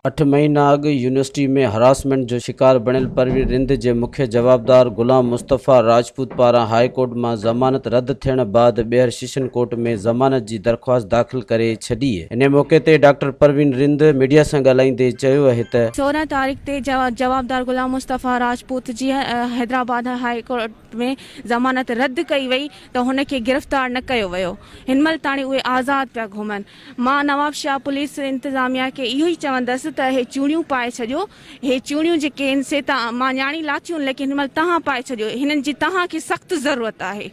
اٺ مهينا اڳ يونيورسٽي ۾ هراسمينٽ جو شڪار بڻيل پروين رند جي مکيه جوابدار غلام مصطفيٰ راجپوت پاران هاء ڪورٽ مان ضمانت رد ٿيڻ بعد ٻيهر سيشن ڪورٽ ۾ ضمانت جي درخواست داخل ڪري ڇڏي. انهي موقعي تي ڊاڪٽر پروين رند ميڊيا سان ڳالهائيندي چيو اهي ته. 16 تاريخ تي جوابدار غلام مصطفيٰ راجپوت جي حيدرآباد هاء ڪورٽ ۾ ضمانت رد ڪئي وئي ته هن کي گرفتار نه ڪيو ويو. هن مهل تاڻي اهي آزاد پيا گهمن. مان نوابشاهه پوليس انتظاميا کي اهو ئي چوندس ته اهي چوڙيون پائي ڇڏيو، اهي چوڙيون جيڪي آهن سي ته مان نياڻي لاٿيون ليڪن هن مهل توهان پائي ڇڏيو، هنن جي توهان کي سخت ضرورت آهي.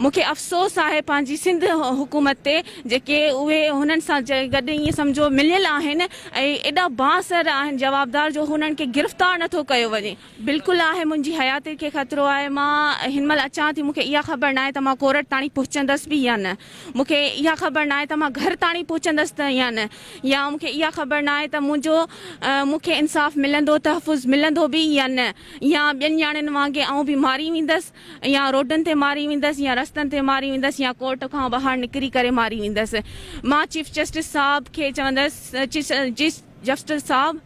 مون کي افسوس آهي پنهنجي سنڌ حڪومت تي جيڪي اهي هنن سان گڏ ائين سمجهو مليل آهن ۽ ايڏا بااثر آهن جوابدار جو هنن کي گرفتار نٿو ڪيو وڃي. بلڪل آهي منهنجي حياتي کي خطرو آهي مان هن مهل اچان ٿي مون کي اها خبر ناهي ته مان ڪورٽ تاڻي پهچندس به يا نه مون کي اها خبر ناهي ته مان گهر تاڻي پهچندس ته يا نه يا مون کي اها خبر ناهي ته منهنجو مون کي انصاف ملندو تحفظ ملندو به يا نه يا ٻين نياڻين وانگي آئون به ماري ويندس يا روڊن تي ماري ويندس يا رستن تي ماري ويندس يا ڪورٽ کان ٻاهر نڪري ڪري ماري ويندس مان چيف جسٽس صاحب کي چوندس چيف جسٽس صاحب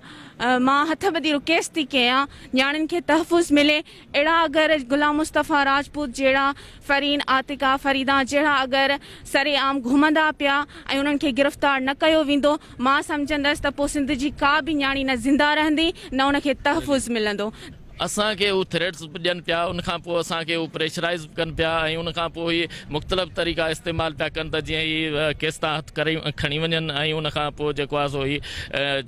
مان هٿ ٻڌي رڪيسٽ ٿي ڪيان نياڻين کي تحفظ ملي اهڙا اگر غلام مصطفيٰ راجپوت جهڙا فرين عاتقه فريده جهڙا اگر سري عام گهمندا پيا ۽ انهن کي گرفتار نه ڪيو ويندو مان سمجهندس ته پوء سنڌ جي ڪا به نياڻي نه زنده رهندي نه ان کي تحفظ ملندو. اسان کي هو ٿريٽس به ڏين پيا ان کان پوء اسان کي هو پريشرائيز به ڪن پيا ۽ ان کان پوء هي مختلف طريقا استعمال پيا ڪن ته جيئن هي ڪيس تان هٿ ڪري کڻي وڃن ۽ ان کان پوء جيڪو آهي سو هي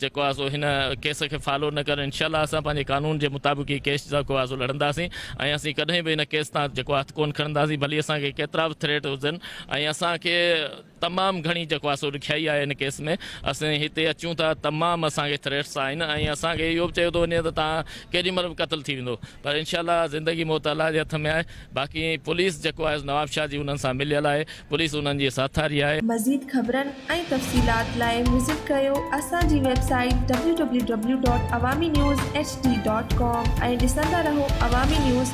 جيڪو آهي سو هن ڪيس کي فالو نه ڪن انشاء الله اسان پنهنجي قانون جي مطابق هي ڪيس جيڪو آهي سو لڙنداسين ۽ اسين ڪڏهن به هن ڪيس تان جيڪو آهي هٿ ڪون کڻنداسين ڀلي اسان کي ڪيترا به ٿريٽ هجن ۽ اسان کي تمام گهڻي جيڪو آهي سو ڏکيائي آهي هن ڪيس ۾ اسين هتي اچون ٿا تمام اسان کي ٿريٽس آهن ۽ اسان کي اهو به چيو ٿو وڃي ته توهان ڪيڏي مهل به قتل ٿي ويندو پر انشاء الله زندگي موت الله جي هٿ ۾ آهي باقي پوليس جيڪو آهي نوابشاهه جي انهن سان مليل آهي پوليس انهن جي ساٿاري آهي. مزيد خبرن ۽ تفصيلات لاء وزٽ ڪريو اسان جي website W W W dot Awami news H D dot com ۽ ڏسندا رهو عوامي نيوز.